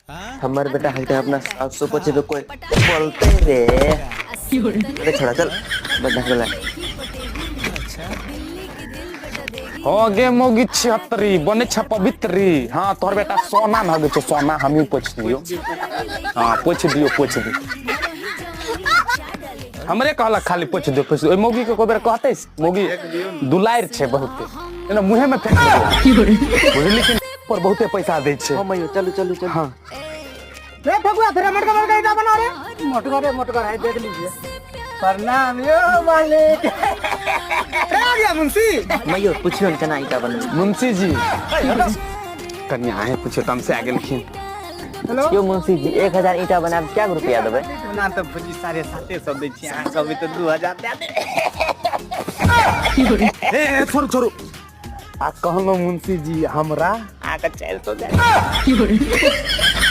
हमर बेटा हकते अपना सास सो पोछे पे कोई बोलते रे। अरे छोड़ा, चल बड्ढा खोला। हो गे मौगी छिहत्तरी बने छ पवित्री। हाँ, तोहर बेटा सोना न हगे छौ, सोना हमही पोछि दियो। हाँ, पोछि दियो, पोछि दियो। हमरे कहलक खाली पोछि दियो, पोछि दियो। ओहि मौगी के कोई बेर कहते, मौगी दुलारि छै बहुते, एना मुँहे में फेंक देबो, बुझली कि पर बहुते पैसा दै छै। हाँ मैयो, चलू चलू चलू। हाँ। रे ठकुआ, तेरा मटका मटका ईटा बना रे। मोटका रे, मोटका है, देख लीजिए। प्रणाम यो मालिक। रे आ गया मुंशी। मैयो, पूछियो ने केना ईटा बनबै। मुंशी जी, कनिया अहें पूछियो, तमसे आ गेलखिन। हेलो। यो मुंशी जी, 1000 ईटा बनाब क्या रुपया देबै? ना तऽ भौजी 750 दै छी, अहाँ कहबै तऽ 2000 दए देबै। ए ए, छोड़ू छोड़ू। आ कहलहुँ मुंशी जी, हमरा अहाँके 400 दए देब।